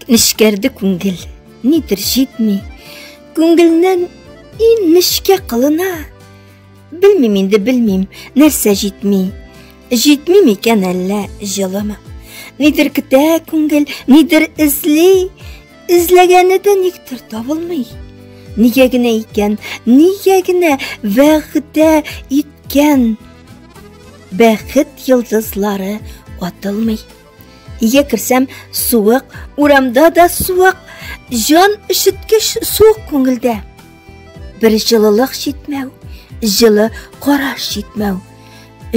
Бик нечкәрде күңел, нидер җитми. Күңелнең иң нечкә кылына. Белмим инде, белмим, нәрсә җитми. Җитми микән әллә җылымы? Нидер көтә күңел, нидер эзли. Эзләгәне дә никтер табылмый. Нигә генә икән, нигә генә вәгъдә иткән бәхет йолдызлары атылмый. Өйгә керсәм, суык, урамда да суык, җан өшеткеч суык күңелдә. Бер җылылык җитмәү, җылы караш җитмәү.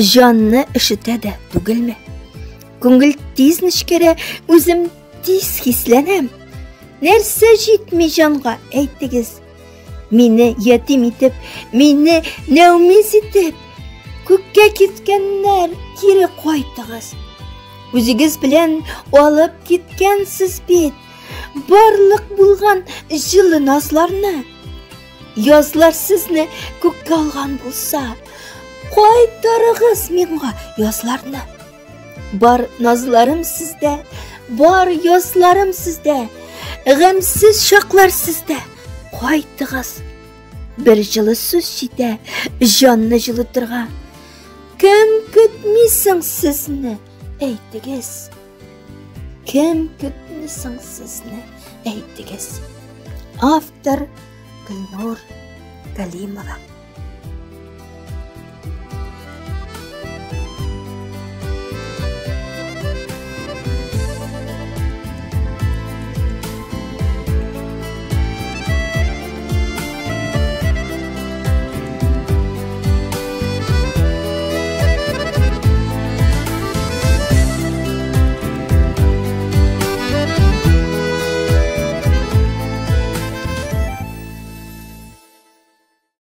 Җанны өшетә дә түгелме? Күңел тиз нечкәрә, үзем тиз хисләнәм. Нәрсә җитми җанга, әйтегез. Мине ятим итеп, мине нәүмиз итеп, күккә киткәннәр, кире кайтыгыз. Үзегез белән алып киткәнсез бит барлык булган җылы назларны. Язлар сезне күккә алган булса, кайтарыгыз миңа язларны. Бар назларым сездә, бар язларым сездә, гамьсез чаклар сездә. Кайтыгыз. Бер җылы сүз җитә җанны җылытырга. Кем көтми соң сезне, әйтегез? Кем көтми соң сезне, әйтегез? Автор Гөлнур Галимова.